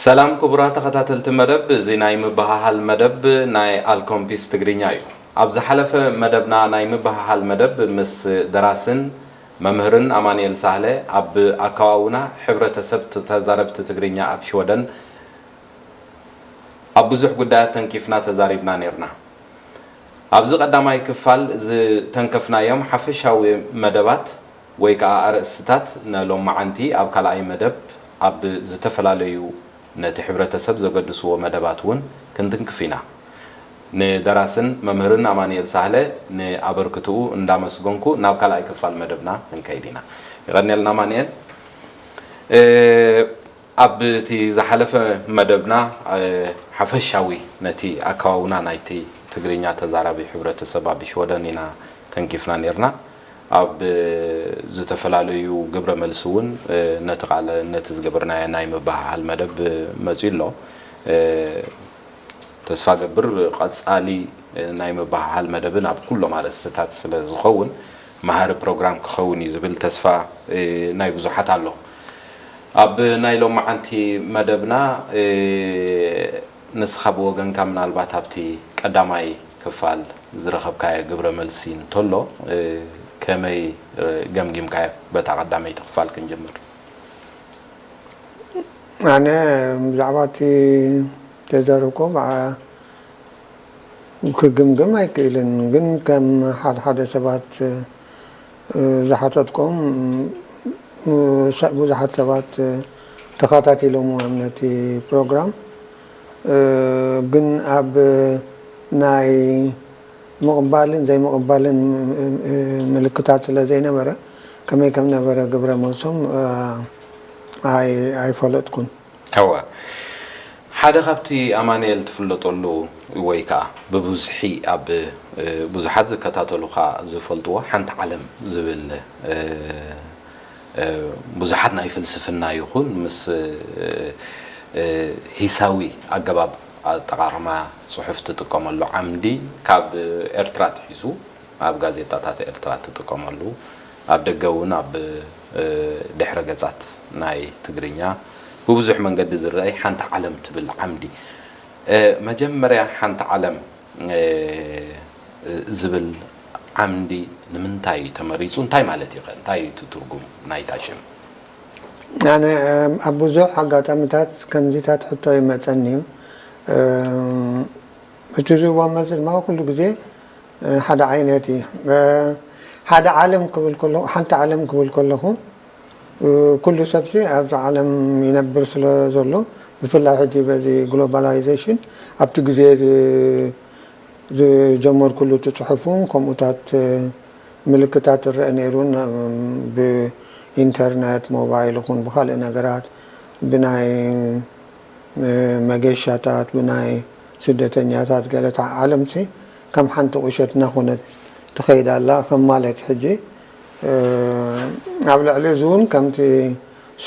ሰላም ክቡራት ተኸታተልቲ መደብ፣ እዚ ናይ ምብህሃል መደብ ናይ ኣልኮምፒስ ትግርኛ እዩ። ኣብ ዝሓለፈ መደብና ናይ ምብህሃል መደብ ምስ ደራስን መምህርን ኣማኑኤል ሳህለ ኣብ ኣከዋውና ሕብረተሰብ ተዛረብቲ ትግርኛ ኣብ ሽወደን ኣብ ብዙሕ ጉዳያት ተንኪፍና ተዛሪብና ነይርና። ኣብዚ ቀዳማይ ክፋል ዝተንከፍናዮም ሓፈሻዊ መደባት ወይ ከኣ ኣርእስትታት ንሎማዓንቲ ኣብ ካልኣይ መደብ ኣብ ዝተፈላለዩ ነቲ ሕብረተሰብ ዘገድስዎ መደባት እውን ክንትንክፍ ኢና። ንደራስን መምህርን ኣማኑኤል ሳህለ ንኣበርክትኡ እንዳመስገንኩ ናብ ካልኣይ ክፋል መደብና ክንከይድ ኢና። ይቐንየልና ኣማኑኤል። እ፣ ኣብ እቲ ዝሓለፈ መደብና፣ እ፣ ሓፈሻዊ ነቲ ኣከዋውና ናይቲ ትግርኛ ተዛራቢ ሕብረተሰብ ኣብ ሽወደን ኢና ተንኪፍና ነይርና። ኣብ ዝተፈላለዩ ግብረ መልሲ እውን፣ እ፣ ነቲ ቃለ፣ ነቲ ዝገበርናዮ ናይ ምብህሃል መደብ መጺኡ ኣሎ። እ፣ ተስፋ ገብር ቀጻሊ፣ እ፣ ናይ ምብህሃል መደብን ኣብ ኩሎም ኣርእስትታት ስለ ዝኸውን መሃሪ ፕሮግራም ክኸውን እዩ ዝብል ተስፋ፣ እ፣ ናይ ብዙሓት ኣሎ። ኣብ ናይ ሎማዓንቲ መደብና፣ እ፣ ንስኻ ብወገንካ ምናልባት ኣብቲ ቀዳማይ ክፋል ዝረኸብካዮ ግብረ መልሲ እንተሎ፣ እ፣ ከመይ፣ እ፣ ገምጊምካዮ? በታ ቀዳመይቲ ክፋል ክንጅምር። ኣነ ብዛዕባ እቲ ተዘረብኮ ብዓ-፣ ክግምግም ኣይክእልን፣ ግን ከም ሓደ ሓደ ሰባት፣ እ፣ ዝሓተትኮም፣ እ፣ ሰ-፣ ብዙሓት ሰባት፣ እ፣ ተኸታቲሎምዎ እዮም ነቲ ፕሮግራም። እ፣ ግን ኣብ ናይ ምቕባልን ዘይምቕባልን፣ እ፣ እ፣ ምልክታት ስለ ዘይነበረ፣ ከመይ ከም ነበረ ግብረ መልሶም፣ እ፣ ኣይ-፣ ኣይፈለጥኩን። እወ። ሓደ ካብቲ ኣማኑኤል ትፍለጠሉ ወይ ከኣ ብብዝሒ ኣብ፣ እ፣ ብዙሓት ዝከታተሉኻ ዝፈልጥዎ ሓንቲ ዓለም ዝብል፣ እ፣ እ፣ ብዙሓት ናይ ፍልስፍና ይኹን ምስ፣ እ፣ እ፣ ሂሳዊ ኣገባብ ኣጠቓቕማ ጽሑፍ ትጥቀመሉ ዓምዲ ካብ ኤርትራ ኣትሒዙ ኣብ ጋዜጣታት ኤርትራ ትጥቀመሉ፣ ኣብ ደገ እውን ኣብ፣ እ፣ ድሕረ ገጻት ናይ ትግርኛ ብብዙሕ መንገዲ ዝረኣይ ሓንቲ ዓለም ትብል ዓምዲ። እ፣ መጀመርያ ሓንቲ ዓለም፣ እ፣ ዝብል ዓምዲ ንምንታይ እዩ ተመሪጹ? እንታይ ማለት እዩ ከ? እንታይ እዩ እቲ ትርጉም ናይታ ሽም? ኣነ፣ እ፣ ኣብ ብዙሕ ኣጋጣሚታት ከምዚታት ሕቶ ይመጸኒ እዩ። እ፣ እቲ ዝህቦ መልሲ ድማ ኩሉ ግዜ፣ እ፣ ሓደ ዓይነት እዩ። እ፣ ሓደ ዓለም ክብል ከለኹ፣ ሓንቲ ዓለም ክብል ከለኹ፣ እ፣ ኩሉ ሰብሲ ኣብዛ ዓለም ይነብር ስለ ዘሎ፣ ብፍላይ ሕጂ በዚ ግሎባላይዜሽን ኣብቲ ግዜ ዝ-፣ ዝጀመርኩሉ እቲ ጽሑፍ እውን ከምኡታት፣ እ፣ ምልክታት ይረአ ነይሩ። ን-፣ ብኢንተርነት፣ ሞባይል ይኹን ብኻልእ ነገራት፣ ብናይ፣ እ፣ መገሻታት፣ ብናይ ስደተኛታት ገለ፣ እታ ዓለምሲ ከም ሓንቲ ቁሸት እናኾነት ትኸይድ ኣላ ከም ማለት ሕጂ። እ፣ ኣብ ልዕሊ እዚ እውን ከምቲ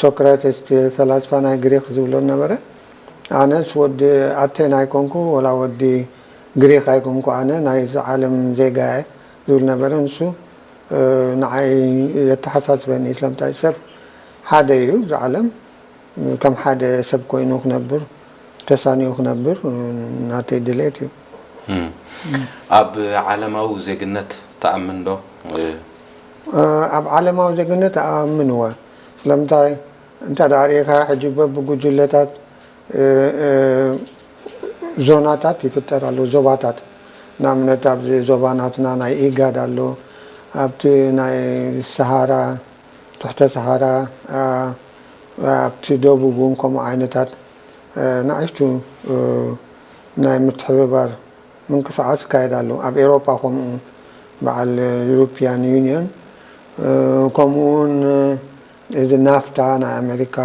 ሶክራተስ እቲ ፈላስፋ ናይ ግሪክ ዝብሎ ነበረ፣ ኣነስ ወዲ ኣቴን ኣይኮንኩ ወላ ወዲ ግሪክ ኣይኮንኩ፣ ኣነ ናይዚ ዓለም ዜጋ እየ ዝብል ነበረ። ንሱ፣ እ፣ ንዓይ የተሓሳስበኒ። ስለምንታይ ሰብ ሓደ እዩ፣ እዚ ዓለም ከም ሓደ ሰብ ኮይኑ ክነብር፣ ተሳንዩ ክነብር ናተይ ድሌት እዩ። እም። ኣብ ዓለማዊ ዜግነት ትኣምን ዶ? እ፣ ኣብ ዓለማዊ ዜግነት እኣምን እወ። ስለምንታይ እንተ ደኣ ርኢኻ ሕጂ በብጉጅለታት፣ እ፣ እ፣ ዞናታት ይፍጠር ኣሎ፣ ዞባታት። ንኣብነት ኣብዚ ዞባ ናትና ናይ ኢጋድ ኣሎ፣ ኣብቲ ናይ ሰሃራ፣ ትሕተ ሰሃራ፣ ኣ፣ ኣብቲ ደቡብ እውን ከምኡ ዓይነታት፣ እ፣ ንኣሽቱ፣ እ፣ ናይ ምትሕብባር ምንቅስቓስ ይካየድ ኣሎ። ኣብ ኤውሮጳ ከምኡ በዓል ዩሮፒያን ዩኒየን፣ እ፣ ከምኡ እውን እዚ ናፍታ ናይ ኣሜሪካ፣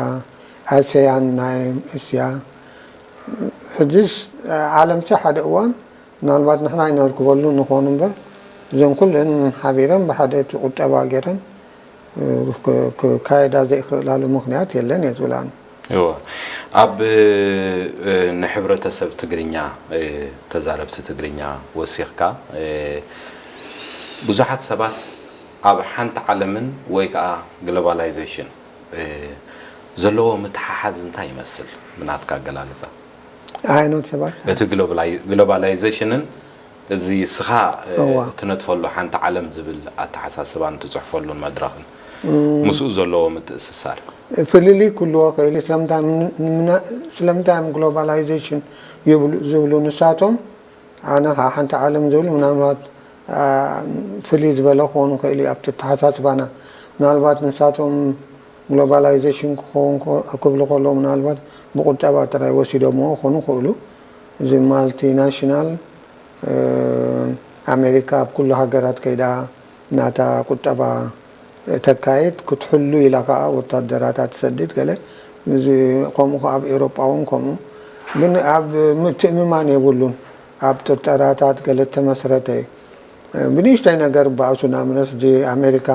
ኣሰያን ናይ እስያ። ሕጅስ ዓለምሲ ሓደ እዋን ምናልባት ንሕና ኣይነርክበሉ ንኾን እምበር፣ እዘን ኩለን ሓቢረን ብሓደ እቲ ቁጠባ ገይረን፣ እ፣ ክ-፣ ክካየዳ ዘይክእላሉ ምኽንያት የለን እየ ዝብል ኣነ። እወ። ኣብ፣ እ፣ ንሕብረተሰብ ትግርኛ፣ እ፣ ተዛረብቲ ትግርኛ ወሲኽካ፣ እ፣ ብዙሓት ሰባት ኣብ ሓንቲ ዓለምን ወይ ከኣ ግሎባላይዜሽን፣ እ፣ ዘለዎ ምትሓሓዝ እንታይ ይመስል? ብናትካ ኣገላልጻ ዓይነት ሰባት እቲ ግሎባላይዜሽንን እዚ እስኻ እትነጥፈሉ ሓንቲ ዓለም ዝብል ኣተሓሳስባን ትፅሕፈሉን መድረኽን ምስኡ ዘለዎ ምትእስሳር ፍልልይ ክህልዎ ክእል። ስለምንታይ እዮም ግሎባላይዜሽን ዝብሉ ንሳቶም? ኣነ ከዓ ሓንቲ ዓለም ዝብል ምናልባት ፍልይ ዝበለ ክኾኑ ክእል እዩ ኣብቲ ኣተሓሳስባና። ምናልባት ንሳቶም ግሎባላይዜሽን ክኸውን ክብሉ ከለዉ ምናልባት ብቁጠባ ጥራይ ወሲዶምዎ ክኾኑ ክእሉ። እዚ ማልቲናሽናል ኣሜሪካ ኣብ ኩሉ ሃገራት ከይዳ ናታ ቁጠባ ተካይድ ክትሕሉ ኢላ ከዓ ወታደራታ ትሰድድ ገለ ከምኡ ከዓ ኣብ ኤሮጳ እውን ከምኡ ግን ኣብ ምትእምማን የብሉን። ኣብ ጥርጠራታት ገለ ተመስረተ እዩ። ብንእሽተይ ነገር በኣሱ ንኣብነት እዚ ኣሜሪካ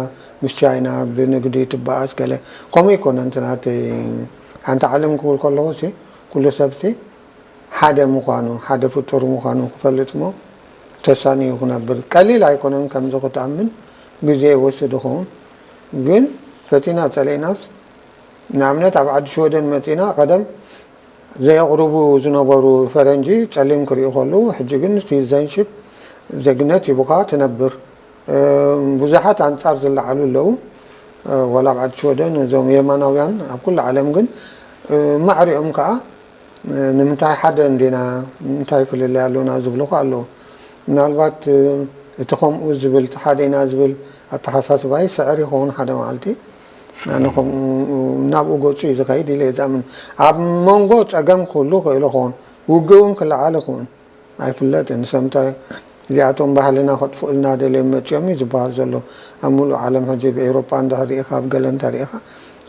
ምስ ቻይና ብንግዲ ትበኣስ ገለ ከምኡ ይኮነ። እንትናተይ ሓንቲ ዓለም ክብል ከለኹ ኩሉ ሰብሲ ሓደ ምዃኑ ሓደ ፍጡር ምዃኑ ክፈልጥ ሞ ተሳንዩ ክነብር ቀሊል ኣይኮነን። ከምዚ ክትኣምን ግዜ ይወስድ ይኸውን። ግን ፈቲና ጸሊእናስ ንኣብነት ኣብ ዓዲ ሽወደን መጺና ቀደም ዘየቕርቡ ዝነበሩ ፈረንጂ ጸሊም ክሪኡ ከለዉ ሕጂ ግን ሲቲዘንሺፕ ዜግነት ሂቡኻ ትነብር። ብዙሓት ኣንጻር ዝለዓሉ ኣለዉ። ወላ ኣብ ዓዲ ሽወደን እዞም የማናውያን ኣብ ኩሉ ዓለም ግን ማዕሪኦም ከዓ ንምንታይ ሓደ እንዲና ንምንታይ ፍልልይ ኣሎና ዝብሉ ከዓ ኣለዉ። ምናልባት እቲ ከምኡ ዝብል እቲ ሓደ ኢና ዝብል ኣተሓሳስባይ ስዕር ይኸውን ሓደ መዓልቲ ኣነ ከምኡ ናብኡ ገፁ እዩ ዝኸይድ ኢለ እየ ዝኣምን። ኣብ መንጎ ፀገም ክህሉ ክእል ይኸውን፣ ውግእ እውን ክለዓል ይኸውን። ኣይፍለጥን። ሰምታይ እዚኣቶም ባህልና ከጥፍኡልና ደልዮም መፅኦም እዩ ዝበሃል ዘሎ። ኣብ ሙሉእ ዓለም ሕጂ ብኤውሮጳ እንድሕር ርኢኻ ኣብ ገለ እንተ ርኢኻ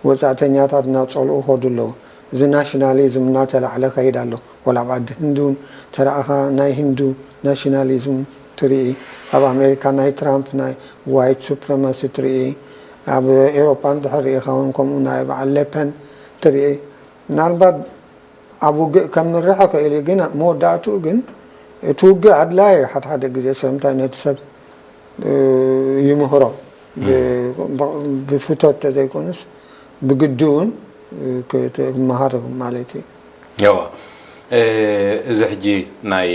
ወፃእተኛታት እናፀልኡ ይኸዱ ኣለዉ። እዚ ናሽናሊዝም እናተላዕለ ይኸይድ ኣሎ። ወላ ኣብ ዓዲ ህንዲ እውን ተረኣኻ ናይ ሂንዱ ናሽናሊዝም ትርኢ። ኣብ ኣሜሪካ ናይ ትራምፕ ናይ ዋይት ሱፕረማሲ ትርኢ። ኣብ ኤውሮጳ እንድሕር ርኢኻ እውን ከምኡ ናይ በዓል ሌፐን ትርኢ። ምናልባት ኣብ ውግእ ከምርሕ ይኽእል እዩ ግን መወዳእትኡ ግን እቲ ውግእ ኣድላዪ እዩ። ሓደ ሓደ ግዜ ሰለምንታይ ነቲ ሰብ ይምህሮ ብፍቶት ተዘይኮነስ ብግዲ እውን ክመሃር ማለት እዩ። ያዋ እዚ ሕጂ ናይ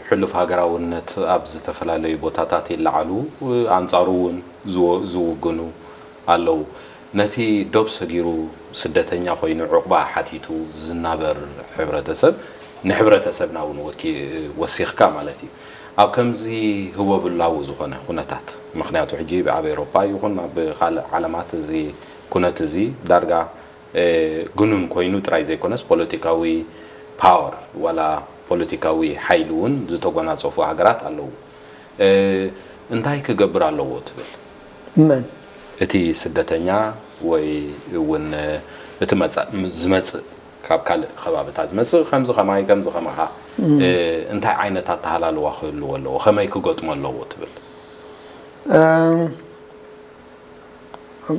ሕሉፍ ሃገራውነት ኣብ ዝተፈላለዩ ቦታታት ይለዓሉ ኣንጻሩ እውን ዝውግኑ ኣለዉ። ነቲ ዶብ ሰጊሩ ስደተኛ ኮይኑ ዑቕባ ሓቲቱ ዝናበር ሕብረተሰብ ንሕብረተሰብና እውን ወሲኽካ ማለት እዩ። ኣብ ከምዚ ህወብላዊ ዝኾነ ኩነታት ምክንያቱ ሕጂ ኣብ ኤውሮጳ ይኹን ኣብ ካልእ ዓለማት እዚ ኩነት እዚ ዳርጋ ግኑን ኮይኑ ጥራይ ዘይኮነስ ፖለቲካዊ ፓወር ዋላ ፖለቲካዊ ሓይሊ እውን ዝተጎናፀፉ ሃገራት ኣለዉ። እንታይ ክገብር ኣለዎ ትብል? መን? እቲ ስደተኛ ወይ እውን እቲ መፃ- ዝመፅእ ካብ ካልእ ከባብታት ዝመፅእ ከምዚ ከማይ ከምዚ ከማኻ እንታይ ዓይነት ኣተሃላልዋ ክህልዎ ኣለዎ? ከመይ ክገጥሞ ኣለዎ ትብል?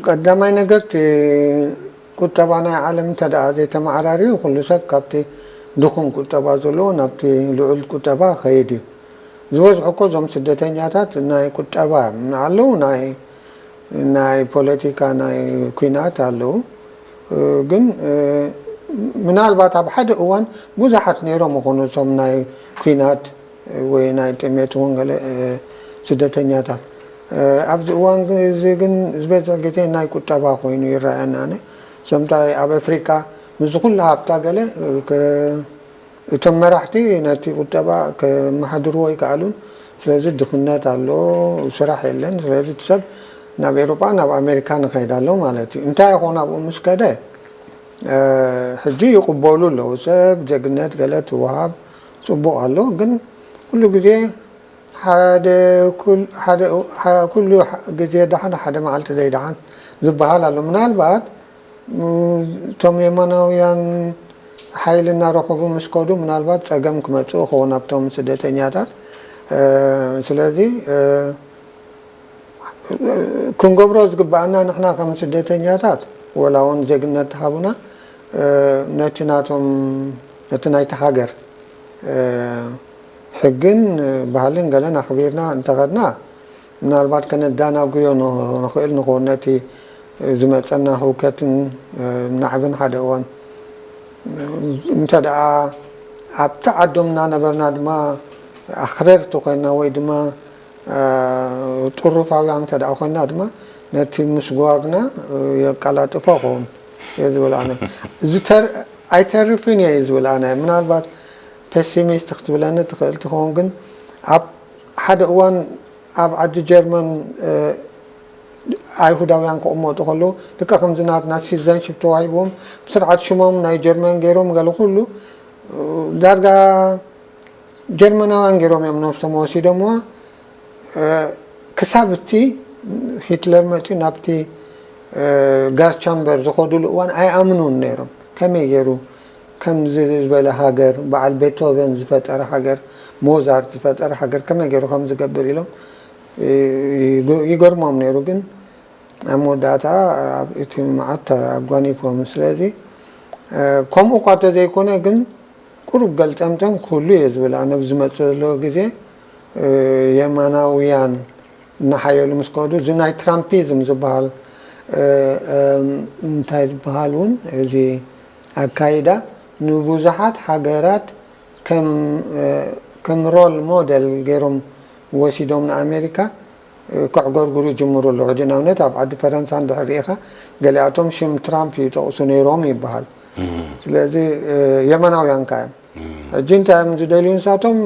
ቀዳማይ ነገር እቲ ቁጠባ ናይ ዓለም እንተ ደኣ ዘይተመዓራርዩ ኩሉ ሰብ ካብቲ ድኹም ቁጠባ ዘለዎ ናብቲ ልዑል ቁጠባ ከይድ እዩ። ዝበዝሑ እኮ እዞም ስደተኛታት ናይ ቁጠባ ኣለዉ ናይ ናይ ፖለቲካ ናይ ኲናት ኣለዉ። ግን ምናልባት ኣብ ሓደ እዋን ብዙሓት ነይሮም ይኾኑ እዞም ናይ ኲናት ወይ ናይ ጥሜት እውን ገለ ስደተኛታት ኣብዚ እዋን እዚ ግን ዝበዝሕ ግዜ ናይ ቁጠባ ኮይኑ ይረኣየና። ኣነ ሰምታይ ኣብ ኣፍሪቃ ምስ ኩሉ ሃብታ ገለ እቶም መራሕቲ ነቲ ቁጠባ ከመሓድርዎ ኣይከኣሉን። ስለዚ ድኽነት ኣሎ፣ ስራሕ የለን። ስለዚ እቲ ሰብ ናብ ኤውሮጳ ናብ ኣሜሪካ ንኸይድ ኣሎ ማለት እዩ። እንታይ ይኾን ኣብኡ ምስ ከደ ሕጂ ይቕበሉ ኣለዉ። ሰብ ዜግነት ገለ ትወሃብ ጽቡቕ ኣሎ። ግን ኩሉ ግዜ ሓደ ኩሉ ግዜ ደሓን ሓደ መዓልቲ ዘይደሓን ዝበሃል ኣሎ። ምናልባት እቶም የማናውያን ሓይሊ እናረኸቡ ምስ ከዱ ምናልባት ጸገም ክመጽእ ይኸውን ኣብቶም ስደተኛታት። ስለዚ ክንገብሮ ዝግበኣና ንሕና ከም ስደተኛታት ወላ እውን ዜግነት ተሃቡና ነቲ ናቶም ነቲ ናይቲ ሃገር ሕግን ባህልን ገለን ኣኽቢርና እንተኸድና ምናልባት ከነዳናጉዮ ንኽእል ንኸውን ነቲ ዝመፀና ህውከትን ናዕብን ሓደ እዋን እንተ ደኣ ኣብቲ ዓዶም እናነበርና ድማ ኣኽረርቲ ኮይና ወይ ድማ ጥሩፋውያን እንተ ደኣ ኮይና ድማ ነቲ ምስጓግና የቀላጥፎ ኸውን እየ ዝብል ኣነ። ኣይተርፍን እየ ዝብል ኣነ። ምናልባት ፔሲሚስት ክትብለኒ ትኽእል ትኸውን፣ ግን ኣብ ሓደ እዋን ኣብ ዓዲ ጀርመን ኣይሁዳውያን ክቕመጡ ከለዉ ልክዕ ከምዚ ናትና ሲቲዘንሺፕ ተዋሂብዎም ብስርዓት ሽሞም ናይ ጀርመን ገይሮም ገለ ኩሉ ዳርጋ ጀርመናውያን ገይሮም እዮም ነብሶም ወሲዶምዋ። ክሳብ እቲ ሂትለር መፅኡ ናብቲ ጋዝ ቻምበር ዝኸዱሉ እዋን ኣይኣምኑን ነይሮም። ከመይ ገይሩ ከምዚ ዝበለ ሃገር፣ በዓል ቤቶቨን ዝፈጠረ ሃገር፣ ሞዛርት ዝፈጠረ ሃገር ከመይ ገይሩ ከም ዝገብር ኢሎም ይገርሞም ነይሩ። ግን ኣብ መወዳእታ እቲ መዓት ኣጓኒፎም። ስለዚ ከምኡ እኳ ተዘይኮነ ግን ቁሩብ ገልጠምጠም ክህሉ እየ ዝብል ኣነ። ኣብዚ ዝመፅእ ዘሎ ግዜ የማናውያን እናሓየሉ ምስ ከዱ፣ እዚ ናይ ትራምፒዝም ዝበሃል እንታይ ዝበሃል እውን፣ እዚ ኣካይዳ ንብዙሓት ሃገራት ከም ሮል ሞደል ገይሮም ወሲዶም ንኣሜሪካ ከዕጎርጉሩ ይጅምሩ ኣለዉ። ሕጂ ንኣብነት ኣብ ዓዲ ፈረንሳ እንድሕር ርኢኻ፣ ገሊኣቶም ሽም ትራምፕ ይጠቕሱ ነይሮም ይበሃል። ስለዚ የመናውያን ከ እዮም። ሕጂ እንታይ እዮም ዝደልዩ ንሳቶም?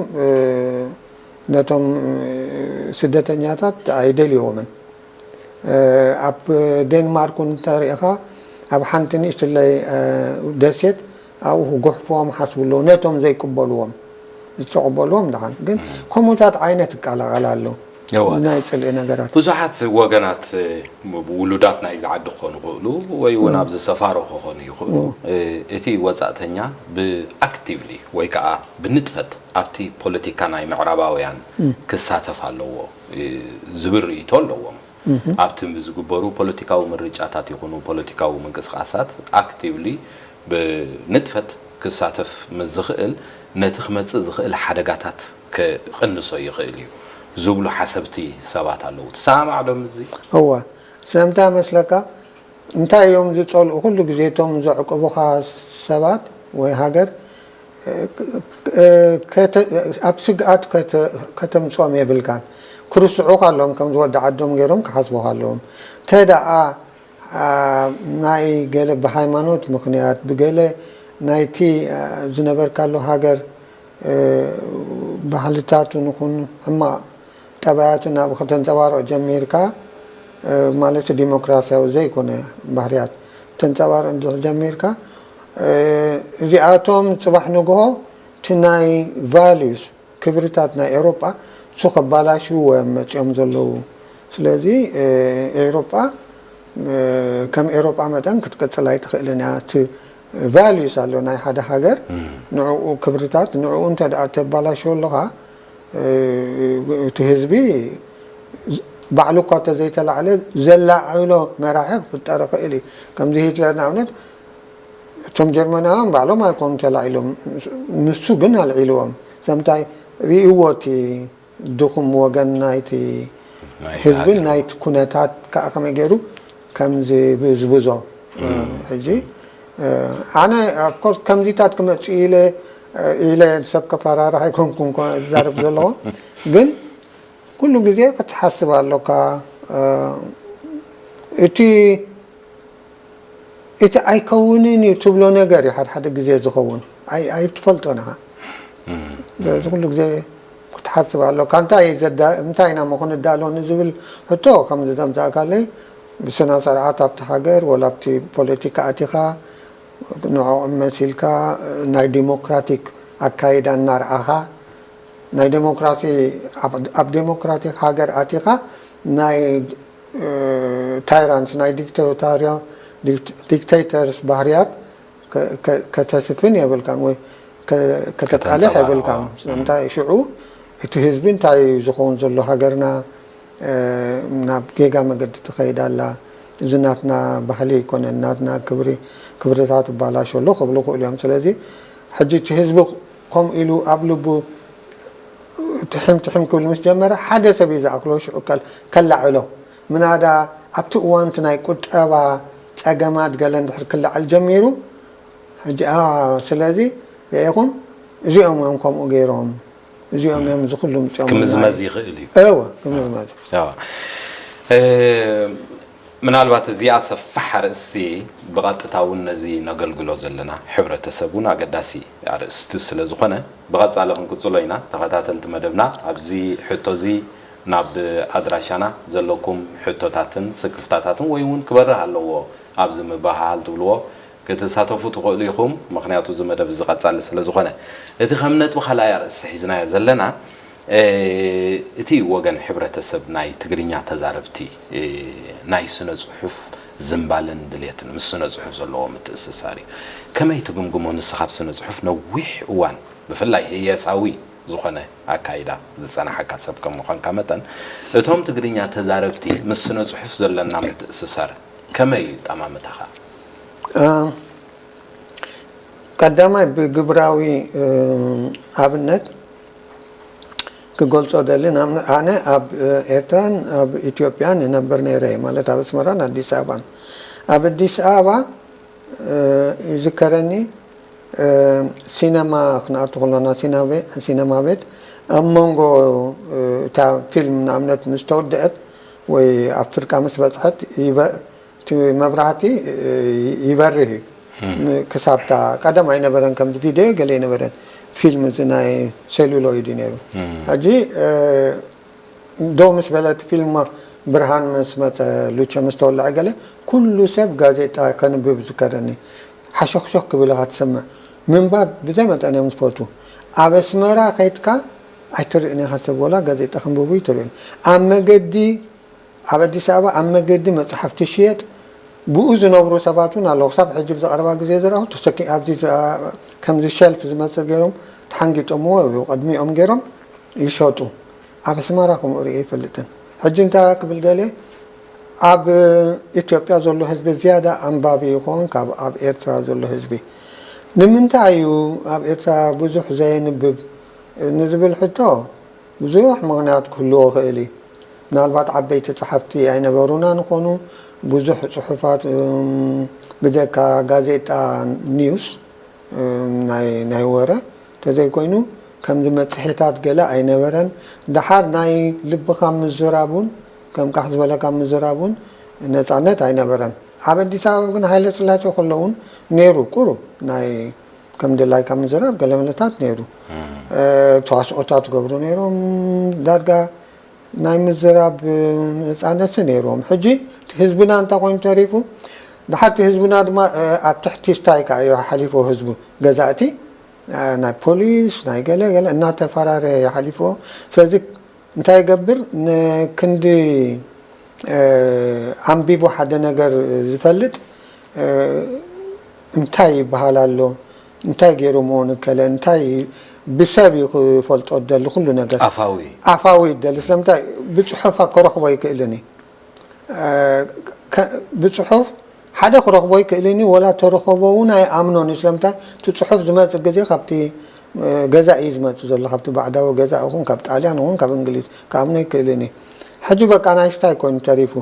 ነቶም ስደተኛታት ኣይደልይዎምን። ኣብ ዴንማርክ እውን እንተሪኢኻ ኣብ ሓንቲ ንእሽትለይ ደሴት ኣብኡ ክጉሕፍዎም ሓስቡ ኣለዉ ነቶም ዘይቅበልዎም። ዝተቐበልዎም ደሓን ግን ከምኡታት ዓይነት ይቀላቐል ኣሎ። ናይ ፅልኢ ነገራት ብዙሓት ወገናት ውሉዳት ናይዚ ዓዲ ክኾኑ ይኽእሉ ወይ እውን ኣብዚ ሰፋሮ ክኾኑ ይኽእሉ። እቲ ወፃእተኛ ብኣክቲቭሊ ወይ ከዓ ብንጥፈት ኣብቲ ፖለቲካ ናይ ምዕራባውያን ክሳተፍ ኣለዎ ዝብል ርእይቶ ኣለዎም። ኣብቲ ዝግበሩ ፖለቲካዊ ምርጫታት ይኹኑ ፖለቲካዊ ምንቅስቃሳት ኣክቲቭሊ ብንጥፈት ክሳተፍ ምስ ዝኽእል ነቲ ክመፅእ ዝኽእል ሓደጋታት ክቕንሶ ይኽእል እዩ ዝብሉ ሓሰብቲ ሰባት ኣለዉ። ትሰማማዕ ዶ ምስዚ? እወ። ስለምንታ መስለካ እንታይ እዮም ዝፀልኡ? ኩሉ ግዜ እቶም ዘዕቅቡኻ ሰባት ወይ ሃገር ኣብ ስግኣት ከተምፅኦም የብልካን። ክርስዑኻ ኣለዎም፣ ከም ዝወዲ ዓዶም ገይሮም ክሓስቡኻ ኣለዎም። እንተ ደኣ ናይ ገለ ብሃይማኖት ምኽንያት ብገለ ናይቲ ዝነበርካሉ ሃገር ባህልታቱ ንኹን ሕማቕ ጠባያቱ ናብ ከተንፀባርቕ ጀሚርካ፣ ማለት ዲሞክራሲያዊ ዘይኮነ ባህርያት ተንፀባርቕ እንድሕር ጀሚርካ፣ እዚኣቶም ፅባሕ ንግሆ እቲ ናይ ቫልዩስ ክብርታት ናይ ኤውሮጳ እሱ ከባላሽውዎ እዮም መፂኦም ዘለዉ። ስለዚ ኤውሮጳ ከም ኤውሮጳ መጠን ክትቅፅል ኣይትኽእልን እያ። እቲ ቫልዩስ ኣሎ ናይ ሓደ ሃገር ንዕኡ ክብርታት ንዕኡ እንተ ደኣ ተባላሽዎ ኣለኻ እቲ ህዝቢ ባዕሉ እኳ ተዘይተላዕለ ዘላዕሎ መራሒ ክፍጠር ይኽእል እዩ። ከምዚ ሂትለር ንኣብነት እቶም ጀርመናውያን ባዕሎም ኣይኮኑ ተላዒሎም፣ ንሱ ግን ኣልዒልዎም። ሰምታይ ርእይዎ እቲ ድኹም ወገን ናይቲ ህዝብን ናይቲ ኩነታት ከዓ ከመይ ገይሩ ከም ዝብዝብዞ ሕጂ ኣነ ኦፍኮርስ ከምዚታት ክመፅእ ኢለ ኢለ ሰብ ከፈራርሕ ኣይኮንኩን ዝዛረብ ዘለኹ ግን ኩሉ ግዜ ክትሓስብ ኣሎካ እቲ እቲ ኣይከውንን እዩ ትብሎ ነገር እዩ ሓደ ሓደ ግዜ ዝኸውን ኣይትፈልጦ ንኻ እዚ ኩሉ ግዜ ክትሓስብ ኣሎካ እንታይ እንታይ ኢና ሞ ክንዳሎ ንዝብል ሕቶ ከም ዝዘምፃእካለይ ብስነ ስርዓት ኣብቲ ሃገር ወላ ኣብቲ ፖለቲካ ኣቲኻ ንዕኦም መሲልካ ናይ ዲሞክራቲክ ኣካይዳ እናርኣኻ ናይ ዴሞክራሲ ኣብ ዴሞክራቲክ ሃገር ኣቲኻ ናይ ታይራንትስ ናይ ዲክታቶርያ ዲክቴተርስ ባህርያት ከተስፍን የብልካን ወይ ከተቃልሕ የብልካን። እንታይ ሽዑ እቲ ህዝቢ እንታይ እዩ ዝኸውን ዘሎ ሃገርና ናብ ጌጋ መገዲ ትኸይድ ኣላ። እዚ ናትና ባህሊ ኣይኮነን፣ ናትና ክብሪ ክብርታት ይባላሾ ኣሎ ክብሉ ይኽእሉ እዮም። ስለዚ ሕጂ እቲ ህዝቢ ከምኡ ኢሉ ኣብ ልቡ ትሕም ትሕም ክብል ምስ ጀመረ ሓደ ሰብ እዩ ዝኣክሎ ሽዑ ከላዕሎ ምናዳ ኣብቲ እዋን እቲ ናይ ቁጠባ ጸገማት ገለ እንድሕር ክለዓል ጀሚሩ፣ ሕጂ፣ ኣ፣ ስለዚ ርኢኹም፣ እዚኦም እዮም ከምኡ ገይሮም፣ እዚኦም እዮም እዚ ኩሉ ምጽኦም ክምዝመዝ ኢልና። ይኽእል እዩ። እወ፣ ክምዝመዝ። እወ። እ፣ ምናልባት እዚኣ ሰፋሕ ኣርእስቲ ብቐጥታ እውን ነዚ ነገልግሎ ዘለና ሕብረተሰብ እውን ኣገዳሲ ኣርእስቲ ስለ ዝኾነ፣ ብቐጻሊ ክንቅጽሎ ኢና። ተኸታተልቲ መደብና፣ ኣብዚ ሕቶ እዚ ናብ ኣድራሻና ዘለኩም ሕቶታትን ስክፍታታትን ወይ እውን ክበርህ ኣለዎ ኣብዚ ምብህሃል ትብልዎ ክትሳተፉ ትኽእሉ ኢኹም። ምኽንያቱ እዚ መደብ እዚ ቀጻሊ ስለ ዝኾነ። እቲ ከም ነጥቢ ካልኣይ ኣርእስቲ ሒዝናዮ ዘለና፣ እ፣ እቲ ወገን ሕብረተሰብ ናይ ትግርኛ ተዛረብቲ፣ እ፣ ናይ ስነ ጽሑፍ ዝንባለን ድሌትን ምስ ስነ ጽሑፍ ዘለዎ ምትእስሳር እዩ። ከመይ ትግምግሞ ንስኻ ኣብ ስነ ጽሑፍ ነዊሕ እዋን ብፍላይ ህየሳዊ ዝኾነ ኣካይዳ ዝጸናሓካ ሰብ ከም ምዃንካ መጠን፣ እቶም ትግርኛ ተዛረብቲ ምስ ስነ ጽሑፍ ዘለና ምትእስሳር ከመይ እዩ ጠማምታኻ? እ፣ ቀዳማይ ብግብራዊ፣ እ፣ ኣብነት ክገልጾ ደሊ፣ ንኣብነ-፣ ኣነ ኣብ፣ እ፣ ኤርትራን ኣብ ኢትዮጵያን እነብር ነይረ እየ፣ ማለት ኣብ ኣስመራን ኣዲስ ኣበባን። ኣብ ኣዲስ ኣበባ፣ እ፣ ይዝከረኒ፣ እ፣ ሲነማ ክንኣቱ ከለና፣ ሲና ቤ-፣ ሲነማ ቤት ኣብ መንጎ፣ እ፣ እታ ፊልም ንኣብነት ምስ ተወድአት ወይ ኣብ ፍርቃ ምስ በጽሐት ይበ-፣ እቲ መብራህቲ፣ እ፣ ይበርህ እዩ። ም። ን-፣ ክሳብታ ቀደም ኣይነበረን፣ ከምዚ ቪድዮ ገለ ኣይነበረን። ፊልም እዚ ናይ ሴሉሎይድ እዩ ነይሩ። ም። ሕጂ፣ እ፣ ደው ምስ በለት ፊልም፣ ብርሃን ምስ መጸ፣ ሉቸ ምስ ተወልዐ ገለ፣ ኩሉ ሰብ ጋዜጣ ከንብብ ዝከረኒ። ሓሾኽሾኽ ክብል ኢኻ ትሰምዕ። ምንባብ ብዘይ መጠን እዮም ዝፈትዉ። ኣብ ኣስመራ ከይድካ ኣይትርእን ኢኻ ሰብ ወላ ጋዜጣ ከንብቡ ይትርእን። ኣብ መገዲ፣ ኣብ ኣዲስ ኣበባ ኣብ መገዲ መጽሓፍቲ ይሽየጥ። ብኡ ዝነብሩ ሰባት እውን ኣለዉ። ክሳብ ሕጂ ብዝቐረባ ግዜ ዝረኣኹ ተሰኪ-፣ ኣብዚ ዝ-፣ ከምዚ ሸልፍ ዝመስል ገይሮም ተሓንጊጦምዎ እዩ። ቅድሚኦም ገይሮም ይሸጡ። ኣብ ኣስመራ ከምኡ ርእየ ኣይፈልጥን። ሕጂ እንታይ ክብል ደልየ፣ ኣብ ኢትዮጵያ ዘሎ ህዝቢ ዝያዳ ኣንባቢ ይኸውን ካብ ኣብ ኤርትራ ዘሎ ህዝቢ። ንምንታይ እዩ ኣብ ኤርትራ ብዙሕ ዘየንብብ ንዝብል ሕቶ ብዙሕ ምኽንያት ክህልዎ ይኽእል እዩ። ምናልባት ዓበይቲ ጸሓፍቲ ኣይነበሩናን ይኾኑ። ብዙሕ ጽሑፋት፣ እም፣ ብጀካ ጋዜጣ ኒውስ፣ እም፣ ናይ፣ ናይ ወረ፣ ተዘይኮይኑ ከምዚ መጽሔታት ገለ ኣይነበረን። ደሓር ናይ ልብኻ ምዝራብ እውን፣ ከም ቃሕ ዝበለካ ምዝራብ እውን ነጻነት ኣይነበረን። ኣብ ኣዲስ ኣበባ ግን ሃይለ ስላሴ ከለውን ነይሩ፣ ቁሩብ ናይ ከም ድላይካ ምዝራብ ገለ መለታት ነይሩ። እም። እ፣ ተዋስኦታት ገብሩ ነይሮም፣ ዳርጋ ናይ ምዝራብ ነጻነት ነይሮም። ሕጂ ህዝብና እንታይ ኮይኑ ተሪፉ? ደሓር እቲ ህዝብና ድማ፣ እ፣ ኣብ ትሕቲ ስታይካ እዩ ሓሊፎ ህዝቡ። ገዛእቲ፣ እ፣ ናይ ፖሊስ፣ ናይ ገለ ገለ እናተፈራረየ ሓሊፎ። ስለዚ እንታይ ይገብር? ንክንዲ፣ እ፣ ኣንቢቡ ሓደ ነገር ዝፈልጥ፣ እ፣ እንታይ ይበሃል ኣሎ፣ እንታይ ገይሮምዎ ንከለ፣ እንታይ ብሰብ እዩ ክፈልጦ ደሊ ኩሉ ነገር። ኣፋዊ። ኣፋዊ ደሊ። ስለምንታይ? ብጽሑፍ ከረኽቦ ኣይክእልን እዩ። እ፣ ከ-፣ ብጽሑፍ ሓደ ክረኽቦ ኣይክእልን እዩ፣ ወላ ተረኸቦ እውን ኣይኣምኖን እዩ። ስለምንታይ? እቲ ጽሑፍ ዝመጽእ ግዜ ካብቲ፣ እ፣ ገዛኢ እዩ ዝመጽእ ዘሎ፣ ካብቲ ባዕዳዊ ገዛኢ ይኹን ካብ ጣልያን ይኹን ካብ እንግሊዝ ክኣምኖ ኣይክእልን እዩ። ሕጂ በቃ ናይ ስታይ ኮይኑ ተሪፉ።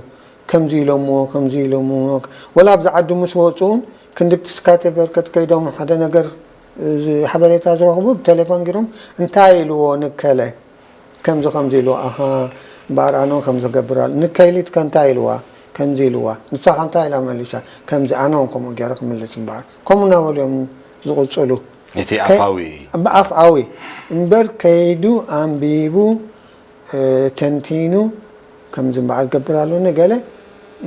ከምዚ ኢሎምዎ፣ ከምዚ ኢሎምዎ። ወላ ኣብዚ ዓዲ ምስ ወጹ እውን ክንዲ ብቲ ስካተ በርከት ከይዶም ሓደ ነገር፣ እዚ ሓበሬታ ዝረኽቡ ብቴሌፎን ገይሮም እንታይ ኢልዎ ንከለ? ከምዚ ከምዚ ኢልዎ፣ ኣሃ፣ እምበኣር ኣነ እውን ከምዚ ክገብር ኣሎ። ንከይሊት ከ እንታይ ኢልዋ? ከምዚ ኢልዋ። ንሳ ከ እንታይ ኢላ መሊሳ? ከምዚ፣ ኣነ እውን ከምኡ ገይረ ክምልስ እምበኣር። ከምኡ እናበሉ እዮም ዝቕጽሉ። እቲ ከ-፣ ኣፋዊ። ብኣፍኣዊ። እምበር ከይዱ ኣንቢቡ፣ እ፣ ተንቲኑ፣ ከምዚ እምበኣር ገብር ኣሎ ንገለ፣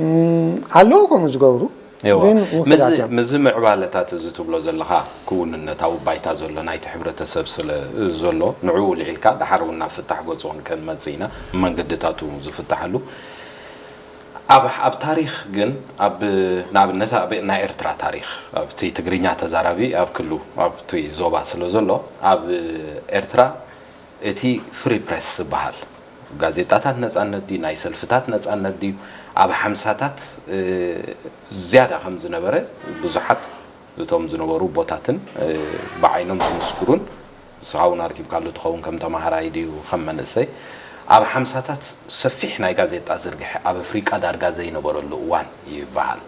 እም፣ ኣለዉ ከምኡ ዝገብሩ። እዋ። ግን ውሑዳት ምስዚ፣ እዮም። ምስዚ ምዕባለታት እዚ ትብሎ ዘለኻ ክውንነታዊ ባይታ ዘሎ ናይቲ ሕብረተሰብ ስለ ዘሎ፣ ንዕኡ ልዒልካ፣ ደሓር እውን ናብ ፍታሕ ገጹ ክንመጽእ ኢና፣ መንገድታቱ ዝፍታሓሉ። ኣብ፣ ኣብ ታሪኽ ግን፣ ኣብ፣ ንኣብነት ኣብ ናይ ኤርትራ ታሪኽ፣ ኣብቲ ትግርኛ ተዛራቢ ኣብ ክሉ፣ ኣብቲ ዞባ ስለ ዘሎ፣ ኣብ ኤርትራ እቲ ፍሪ ፕሬስ ዝበሃል፣ ጋዜጣታት ነጻነት ድዩ፣ ናይ ሰልፍታት ነጻነት ድዩ፣ ኣብ ሓምሳታት፣ እ፣ ዝያዳ ከም ዝነበረ ብዙሓት እቶም ዝነበሩ ቦታትን፣ እ፣ ብዓይኖም ዝምስክሩን፣ ንስኻ እውን ኣርኪብካሉ ትኸውን ከም ተማሃራይ ድዩ ከም መንእሰይ፣ ኣብ ሓምሳታት ሰፊሕ ናይ ጋዜጣ ዝርግሐ ኣብ ኣፍሪቃ ዳርጋ ዘይነበረሉ እዋን ይበሃል።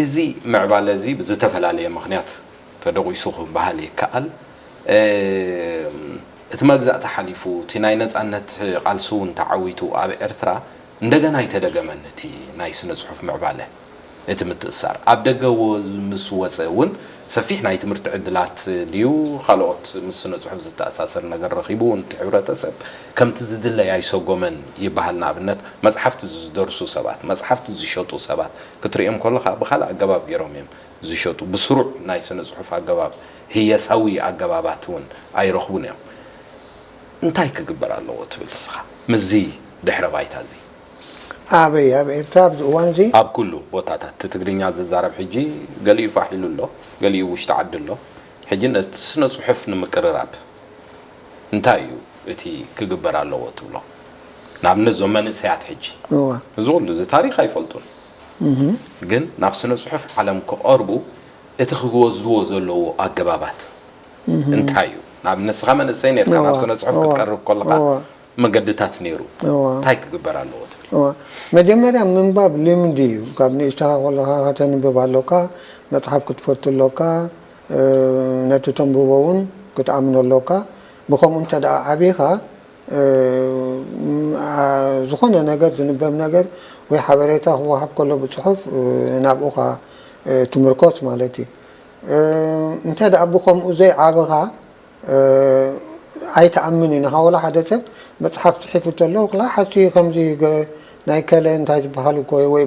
እዚ ምዕባለ እዚ ብዝተፈላለየ ምኽንያት ተደቂሱ ክበሃል ይከኣል። እቲ መግዛእቲ ሓሊፉ እቲ ናይ ነጻነት ቃልሲ እውን ተዓዊቱ ኣብ ኤርትራ እንደገና ኣይተደገመን እቲ ናይ ስነ ጽሑፍ ምዕባለ። እቲ ምትእሳር ኣብ ደገ ምስ ወጸ እውን ሰፊሕ ናይ ትምህርቲ ዕድላት ድዩ ካልኦት ምስ ስነ ጽሑፍ ዝተኣሳሰር ነገር ረኺቡ እውን እቲ ሕብረተሰብ ከምቲ ዝድለይ ኣይሰጎመን ይበሃል። ንኣብነት መጽሓፍቲ ዝደርሱ ሰባት፣ መጽሓፍቲ ዝሸጡ ሰባት ክትርእዮም ከለኻ ብኻልእ ኣገባብ ገይሮም እዮም ዝሸጡ። ብስሩዕ ናይ ስነ ጽሑፍ ኣገባብ፣ ህየሳዊ ኣገባባት እውን ኣይረኽቡን እዮም። እንታይ ክግበር ኣለዎ ትብል ንስኻ ምስዚ ድሕረ ባይታ እዚ? ኣበይ ኣብ ኤርትራ ኣብዚ እዋን እዚ ኣብ ኩሉ ቦታታት እቲ ትግርኛ ዝዛረብ ሕጂ ገሊኡ ፋሕ ኢሉ ኣሎ፣ ገሊኡ ውሽጢ ዓዲ ኣሎ። ሕጂ ነቲ ስነ ጽሑፍ ንምቅርራብ እንታይ እዩ እቲ ክግበር ኣለዎ ትብሎ? ንኣብነት እዞም መንእሰያት ሕጂ እዋ እዚ ኩሉ እዚ ታሪኽ ኣይፈልጡን፣ ግን ናብ ስነ ጽሑፍ ዓለም ክቐርቡ እቲ ክወስድዎ ዘለዎ ኣገባባት እንታይ እዩ? ንኣብነት ንስኻ መንእሰይ ነርካ፣ ናብ ስነ ጽሑፍ ክትቀርብ ከለኻ መገድታት ነይሩ። እንታይ ክግበር ኣለዎ ትብል? መጀመርያ ምንባብ ልምዲ እዩ። ካብ ንእሽተኻ ከለኻ ከተንብብ ኣሎካ፣ መጽሓፍ ክትፈቱ ኣሎካ፣ ነቲ ተንብቦ እውን ክትኣምኖ ኣሎካ። ብኸምኡ እንተ ደኣ ዓቢኻ ዝኾነ ነገር ዝንበብ ነገር ወይ ሓበሬታ ክወሃብ ከሎ ብጽሑፍ ናብኡኻ ትምርኮስ ማለት እዩ። እንተ ደኣ ብኸምኡ ዘይዓበኻ ኣይትኣምን እዩ። ንኻ ወላ ሓደ ሰብ መጽሓፍ ጽሒፉ ተሎ ክላ ሓሲ ከምዚ ናይ ከለ እንታይ ዝበሃል እኮ ወይ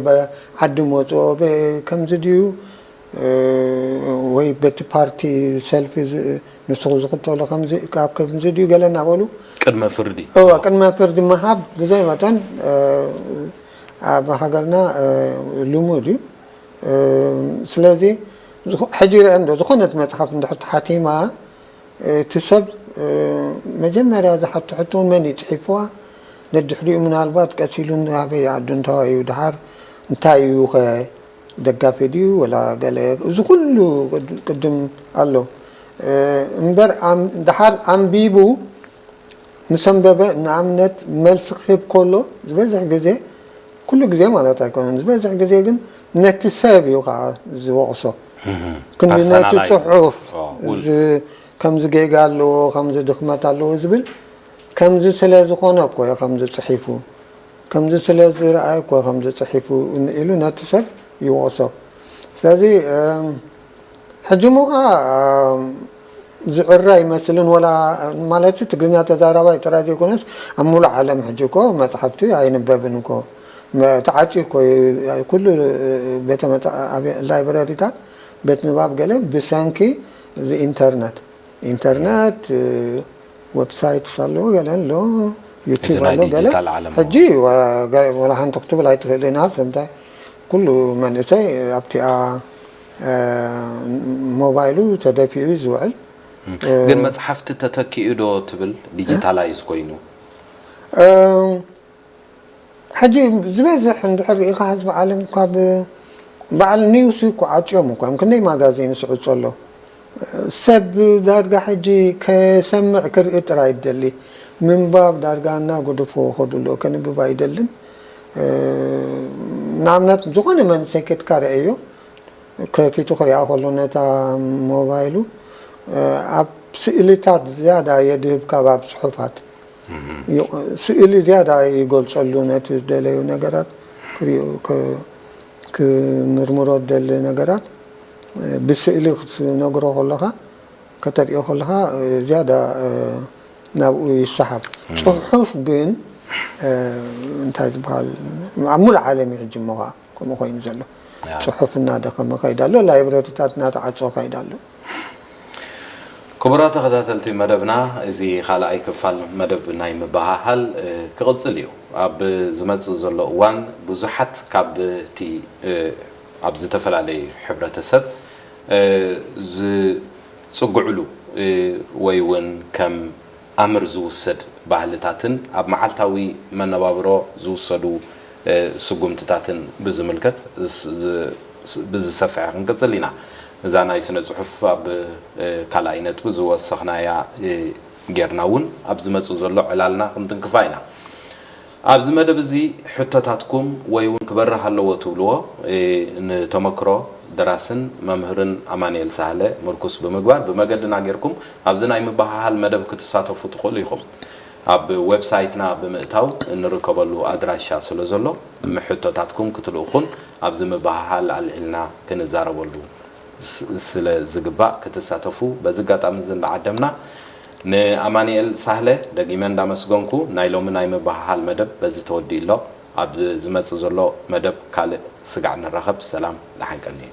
ዓዲ መጽኦ ከምዚ ድዩ ወይ በቲ ፓርቲ ሰልፊ ንስኹ ዝኽተሎ ከምዚ ካብ ከምዚ ድዩ ገለ እናበሉ ቅድመ ፍርዲ እወ ቅድመ ፍርዲ ምሃብ ብዘይ መጠን ኣብ ሃገርና ልሙድ እዩ። ስለዚ ሕጂ ርአ እንዶ ዝኾነት መጽሓፍ እንድሕር ተሓቲማ እቲ ሰብ መጀመርያ ዝሓቶ ሕቶ መን እዩ ጽሒፍዋ? ነድሕሪኡ ምናልባት ቀስ ኢሉ ኣበይ ዓዱ እንተዋይ እዩ ድሓር እንታይ እዩ ኸ ደጋፊ ድዩ ወላ ገለ እዚ ኩሉ ቅድም ኣሎ እምበር ድሓር ኣንቢቡ ምስ ኣንበበ ንኣብነት መልሲ ክህብ ከሎ ዝበዝሕ ግዜ ኩሉ ግዜ ማለት ኣይኮነን ዝበዝሕ ግዜ ግን ነቲ ሰብ እዩ ከዓ ዝወቕሶ ክንዲ ነቲ ፅሑፍ ከምዚ ጌጋ ኣለዎ ከምዚ ድኽመት ኣለዎ ዝብል ከምዚ ስለ ዝኾነ እኮ እዩ ከምዚ ፅሒፉ ከምዚ ስለ ዝረኣየ እኮ ከምዚ ፅሒፉ ኢሉ ነቲ ሰብ ይወቕሶ ስለዚ ሕጂ ሞ ከዓ ዝዕረ ኣይመስልን ወላ ማለት ትግርኛ ተዛራባይ ጥራይ ዘይኮነስ ኣብ ሙሉእ ዓለም ሕጂ እኮ መፅሓፍቲ ኣይንበብን እኮ ተዓፅዩ እኮ ኩሉ ቤተ ላይብረሪታት ቤት ንባብ ገለ ብሰንኪ እዚ ኢንተርነት ኢንተርነት ዌብሳይትስ ኣለዎ ገለ ኣሎ ዩቲብ ኣሎ ገለ ሕጂ ወላ ሓንቲ ክትብል ኣይትኽእልን ኢኻ ስለምንታይ ኩሉ መንእሰይ ኣብቲኣ ሞባይሉ ተደፊኡ እዩ ዝውዕል። ግን መፅሓፍቲ ተተኪኡ ዶ ትብል ዲጂታላይዝ ኮይኑ? ሕጂ ዝበዝሕ እንድሕር ርኢኻ ህዝቢ ዓለም ካብ በዓል ኒውስ እኮ ዓፅዮም እኮ እዮም ክንደይ ማጋዚን ስዕፆ ኣሎ ሰብ ዳርጋ ሕጂ ከሰምዕ ክርኢ ጥራይ ይደሊ ምንባብ ዳርጋ እናጎደፎ ከዱ ኣሎ ከንብብ ኣይደልን ንኣብነት ዝኾነ መንእሰይ ከድካ ረአዮ ከፊቱ ክሪኣ ከሎ ነታ ሞባይሉ ኣብ ስእልታት ዝያዳ የድህብ ካብ ኣብ ፅሑፋት ስእሊ ዝያዳ ይገልፀሉ ነቲ ዝደለዩ ነገራት ክሪኡ ክምርምሮ ዝደሊ ነገራት ብስእሊ ክትነግሮ ከለካ ከተሪኦ ከለካ ዝያዳ ናብኡ ይሰሓብ ፅሑፍ ግን እንታይ ዝበሃል ኣብ ሙሉእ ዓለም እዩ ሕጂ እሞ ከዓ ከምኡ ኮይኑ ዘሎ። ጽሑፍ እናደኸመ ከይድ ኣሎ፣ ላይብረሪታት እናተዓጸወ ከይድ ኣሎ። ክቡራት ተኸታተልቲ መደብና፣ እዚ ካልኣይ ክፋል መደብ ናይ ምብህሃል ክቕጽል እዩ። ኣብ ዝመጽእ ዘሎ እዋን ብዙሓት ካብቲ ኣብ ዝተፈላለየ ሕብረተሰብ ዝጽግዕሉ ወይ እውን ከም ኣምር ዝውሰድ ባህልታትን ኣብ መዓልታዊ መነባብሮ ዝውሰዱ ስጉምትታትን ብዝምልከት ብዝሰፍሐ ክንቅፅል ኢና። እዛ ናይ ስነ ፅሑፍ ኣብ ካልኣይ ነጥቢ ዝወሰኽናያ ጌርና እውን ኣብ ዝመጽእ ዘሎ ዕላልና ክንትንክፋ ኢና። ኣብዚ መደብ እዚ ሕቶታትኩም ወይ እውን ክበርህ ኣለዎ ትብልዎ ንተመክሮ ደራስን መምህርን ኣማንኤል ሳህለ ምርኩስ ብምግባር ብመገድና ጌርኩም ኣብዚ ናይ ምብህሃል መደብ ክትሳተፉ ትኽእሉ ኢኹም። ኣብ ዌብሳይትና ብምእታው እንርከበሉ ኣድራሻ ስለ ዘሎ ሕቶታትኩም ክትልእኹን ኣብዚ ምብህሃል ኣልዒልና ክንዛረበሉ ስለ ዝግባእ ክትሳተፉ በዚ ኣጋጣሚ እዚ እንዳዓደምና ንኣማንኤል ሳህለ ደጊመ እንዳመስገንኩ ናይ ሎሚ ናይ ምብህሃል መደብ በዚ ተወዲኡ ኣሎ። ኣብ ዝመጽእ ዘሎ መደብ ካልእ ስጋዕ ንራኸብ። ሰላም ደሓን ቀንዩ።